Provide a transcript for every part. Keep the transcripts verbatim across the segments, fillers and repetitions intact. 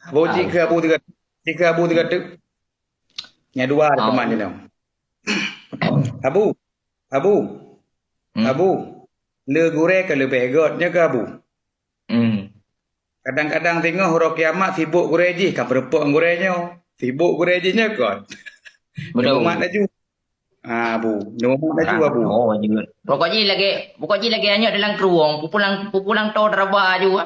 Abu, cit keu Abu tiga. Cit keu Abu tiga tu. Nyang dua ada teman ni. Abu. Abu. Hmm. Abu. Le gurée ka leubeh göt nyoe keu Abu. Hmm. Kadang-kadang singoh uroe kiamat sibuk gurée jih, ka meureumpok gurée nyoe. Sibuk gurée jih nyoe kon. Betul. Neumat laju. Ah, Abu. Neumat laju, Abu. Oh, jeuet. Pokok jih lagée, pokok jih lagée anyot dalam krueng, pupulang, pupulang to teraba aju.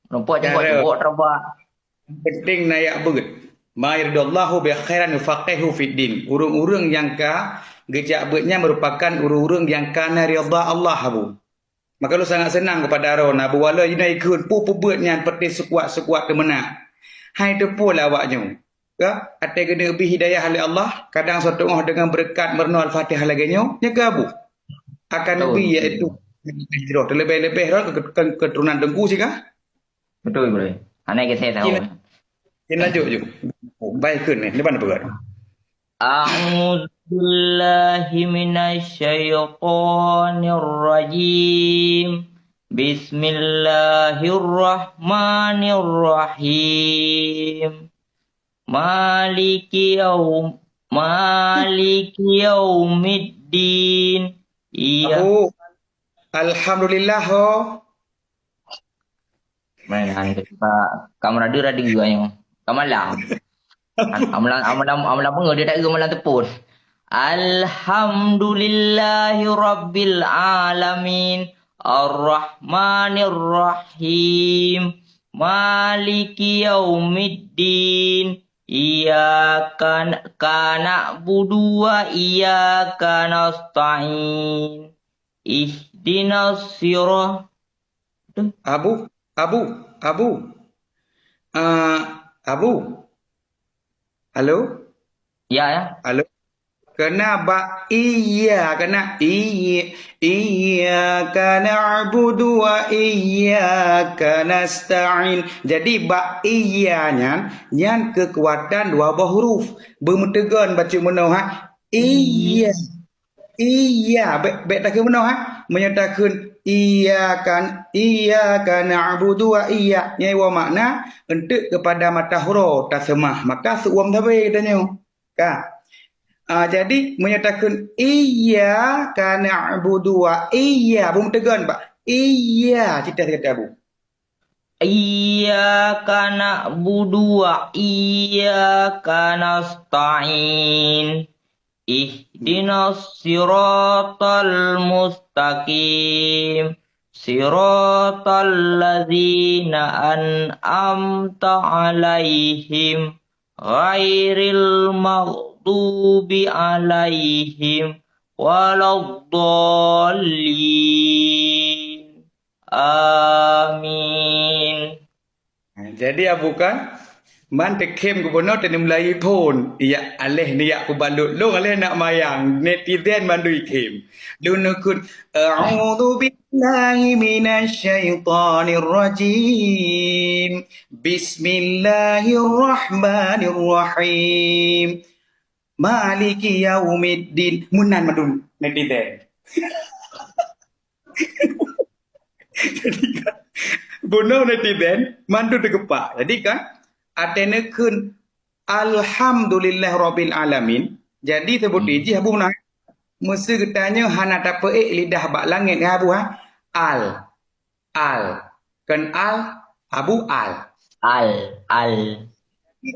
Nampak jenggot, jenggot teraba. Penting na jak beuet. Ma yuridullahu bi khairan yufaqihu fid din. Ureuëng-ureuëng nyang ka geujak beuet nyan merupakan ureuëng-ureuëng nyang ka na ridha Allah, Abu. Maka lôn sangat seunang keupada droe na beuwaloe jinoe ikheun peue-peue beuet nyan peuti seukuat-seukuat teumeunak. Hai teupeu lé awak nyoe. Ka, até geuneuk bri hidayah lé Allah, kadang seuteungoh deungon beureukat meurunoe Al-Fatihah lagée nyoe, nyoe keu Abu. Akan neubri, yaitu hijrah. Terlebih-lebih droe ke, ke, keturunan Teungku sika. Betul, betul. Hana kisah tahu. Cina, Cina juk, juk. Baik, kheun ni. Depan apa? أعوذ بالله من الشيطان الرجيم. بسم الله الرحمن الرحيم. مالك يوم، مالك يوم الدين. Iya. Abu, alhamdulillah, ho. Meunan, ka, ka meuradu-radu nyoe. Ka malam. Amalan, amalan, amalan peungeuh dia tak malam tepun. Alhamdulillahi rabbil alamin. Arrahmanirrahim. Maliki yaumiddin. Iyyaka na-, ka na'budu wa iyyaka nasta'in. Ihdinas sirah-, Abu, Abu, Abu. Ah, Abu. Halo? Ya, ya. Halo? Kena bak iya, kena iya, iyyaka na'budu wa iyyaka nasta'in. Jadi, bak iya nyan, nyan keukuatan dua boh huruf. Beumeutegon bacut meunoe, ha? Iya. Iya, bèk, bèk takheun meunoe, ha. Meunyoe takheun, "Iyyaka, iyyaka na'budu wa iyya-," nyan woe makna, "Eunteuk keupada mata uroe taseumah," maka seuuem sabe geutanyoe. Ka. Ah, jadi, meunyoe takheun, "Iyyaka na'budu wa iyya-," beumeutegon bak, "Iyya," cit teuh gata bu. Iyyaka na'budu wa iyyaka nasta'in. Ihdinas siratal mustaqim. Siratal ladzina an'amta 'alaihim, ghairil maghdubi 'alaihim waladdallin. Amin. Jadi, Abu kan, man teukhém gubunur teuneuk meulayeue phon. Ijak aléh neujak peubalot lôn, aléh neujak mayang. Netizen mandum ikhém. Lôn neukheun, "A'udzu billahi minasy syaithanir rajim. Bismillahirrahmanirrahim. Maliki yaumiddin." Meunan mandum netizen. Jadi kan, bunoe netizen mandum teugeupak. Jadi kan, até neukheun, "Alhamdulillah rabbil alamin." Jadi, seubut jih Abu meunan, meuseu geutanyoe hana tapeuék lidah bak langét ngon Abu, ha? Al. Al. Kon al, Abu al. Al, al.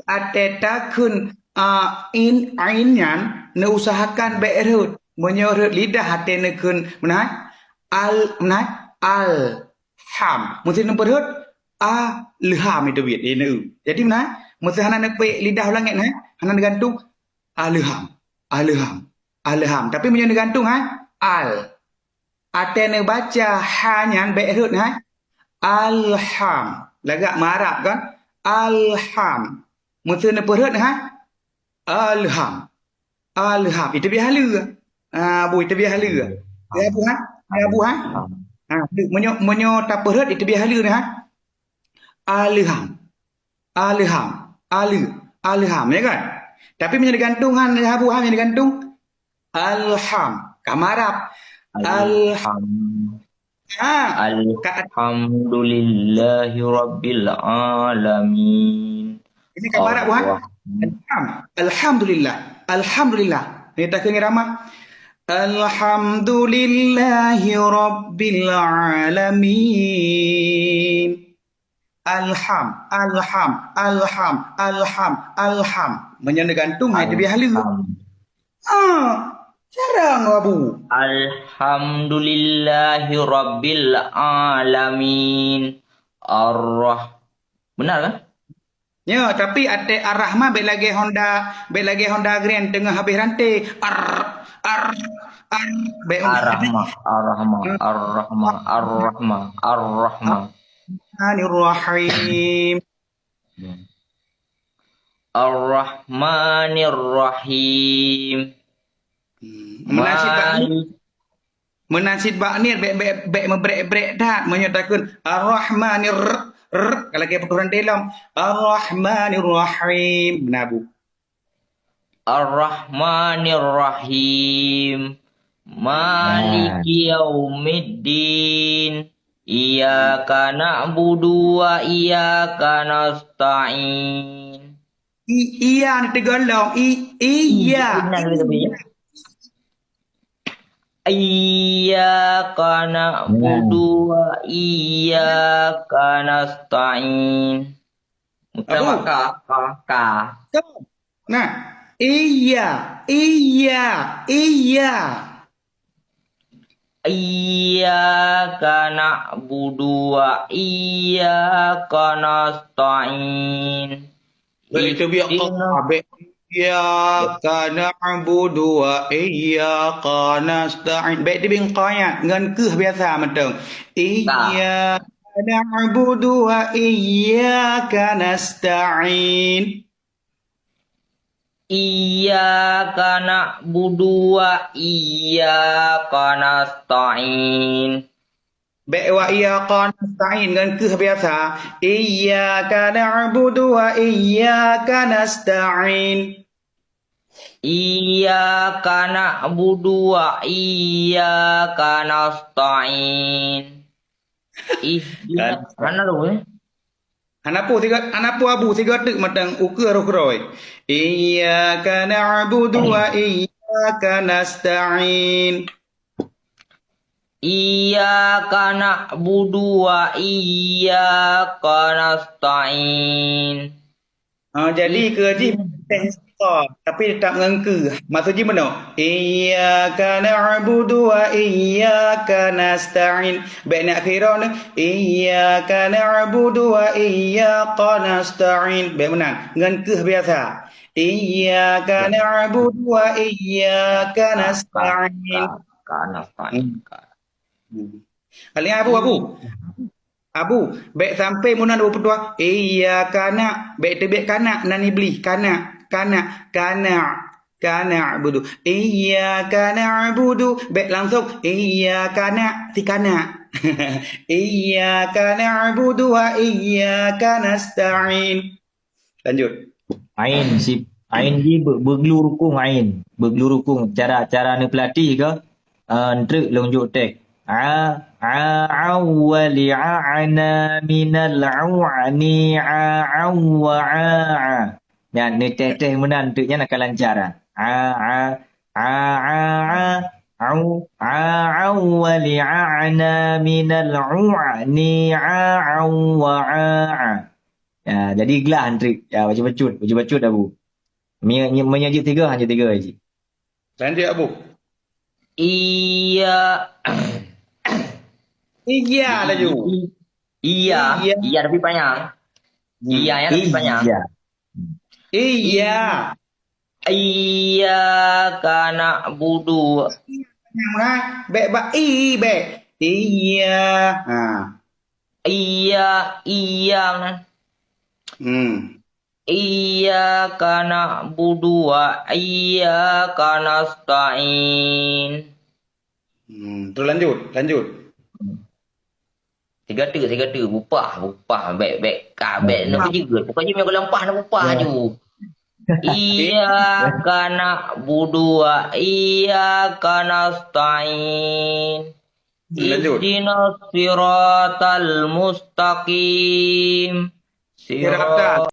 Até takheun, a, in, ain nyan, neuusahakan bèk rhot. Meunyoe rhot lidah até neukheun meunan, al, meunan, al, ham. Meuseu neupeurhot, a, leuham itu biet, eh, neu. Jadi meunan, meuseu hana neupeuék lidah u langét, nah, hana neugantung, a, leuham, a, leuham, a, leuham. Tapi meunyoe neugantung, ha, al. Até neubaca ha nyan bèk rhot, ha. Alham. Lagak meuarab kan? Alham. Meuseu neupeurhot, ha? Alham. Alham. Iteubiet haleue. Ah, bu iteubiet haleue. Ya, bu, ha? Ya, bu, ha? Ha, meunyoe, meunyoe tapeurhot iteubiet haleue, ha? Alham. Alham. Aleu. Alham, ya kan? Tapi meunyoe digantung, ha, ha, bu, ha, meunyoe digantung. Alham. Ka meuarab. Al-, Alham. Ha. Ka-, Alhamdulillahi rabbil alamin. Ini ka barat buhan. Alham. Alhamdulillah. Alhamdulillah. Ni takheun irama. Alhamdulillahi rabbil alamin. Alham, alham, alham, alham, alham. Meunyoe neugantung hai teubiah lé. Ah, jarang, Abu. Alhamdulillahi rabbil alamin. Arrah-, benar kan? Ya, tapi até Ar-Rahman bèk lagèe Honda, bèk lagèe Honda Grand teungoh habéh ranté. Ar, ar, ar, bèk Ar-Rahma, Ar-Rahma, Ar-Rahma, Ar-Rahma, Ar-Rahma. Rahmanirrahim. Ar-Rahmanirrahim. Hmm. Meunan cit bak ni. Meunan cit bak ni bèk, bèk, bèk meubrek-brek that. Meunyoe takheun Ar-Rahmanir, r, ka lagèe peuturan delom. Ar-Rahmanirrahim. Meunan, Bu. Ar-Rahmanirrahim. Maliki yaumiddin. Iyyaka na'budu wa iyyaka nasta'in. I, iya ni teugolong. I, iya. Iya, benar, betul, ya. Iyyaka na'budu wa iyyaka nasta'in. Abu. Ka, ka, ka. Nah, iya, iya, iya. Iyyaka na'budu wa iyyaka nasta'in. Bèk teubiet ka, Ihdinas bèk. Iyyaka na'budu wa iyyaka nasta'in. Bèk teubiet ka nyan, ngon keuh biasa mantong. Ka. Iyyaka na'budu wa iyyaka nasta'in. Iyyaka na'budu wa iyyaka nasta'in. Bèk wa iyyaka nasta'in ngon keuh biasa. Iyyaka na'budu wa iyyaka nasta'in. Iyyaka na'budu wa iyyaka nasta'in. Ihdinas, kan? Hana lôn, eh? Hana peue sigoe, hana peue Abu, sigoe teuk mantong ukeue roh keudroe. Iyyaka na'budu wa iyyaka nasta'in. Iyyaka na'budu wa iyyaka nasta'in. Ha, jadi keu jih teh ka, tapi teutap ngon keu. Maksud jih meunoe, "Iyyaka na'budu wa iyyaka nasta'in." Bèk na akhé ro nyoe, "Iyyaka na'budu wa iyyaka nasta'in." Bèk meunan, ngon keuh biasa. "Iyyaka na'budu wa iyyaka nasta'in." Ka, ka, ka, nasta'in, ka. Hmm. Alèh Abu, Abu. Abu, bèk sampoe meunan Abu peutuah. Iyyaka na, bèk teubiet kana, nan Iblih, kana, kana, kana, kana budu. Iyyaka na'budu, bèk langsông iyyaka na, si kana. Iyyaka na'budu wa iyyaka nasta'in. Lanjut. Ain, si, ain jih beu-, beuglurukung ain. Beuglurukung cara, cara neupeulatih keu, eh, treuk lôn jok teh. A, a, au, wa, li, a, ana, minal, au, ani, a, au, wa, a, a. Nyan, neuteh-teh meunan treuk nyan akan lancar. A, a, a, a, a, au, a, au, wa, li, a, ana, minal, au, ani, a, au, wa, a, a. Ya, jadi glah treuk. Ya, bacut-bacut, bacut-bacut Abu. Meunyoe, meunyoe jeuet tiga, hana tiga jih. Lanjut, Abu. Iya. Iya laju. I-, i-, iya. Iya. Iya tapi panjang. Hmm. Iya, ya, tapi panjang. Iya. Iya. I-, iyyaka na'budu. Nah, bèk bak i, bèk. Iya. Ha. Iya, iya. Hmm. Iyyaka na'budu wa iyyaka nasta'in. Hmm, terus lanjut, lanjut. Tiga tu, tiga tu, bupah, bupah, bèk, bèk, ka, bèk, nak jeuet. Pokoknya, meunyoe leumpah, nak bupah laju. Iyyaka na'budu wa iyyaka nasta'in. Lanjut. Ihdinas siratal mustaqim. Siratal.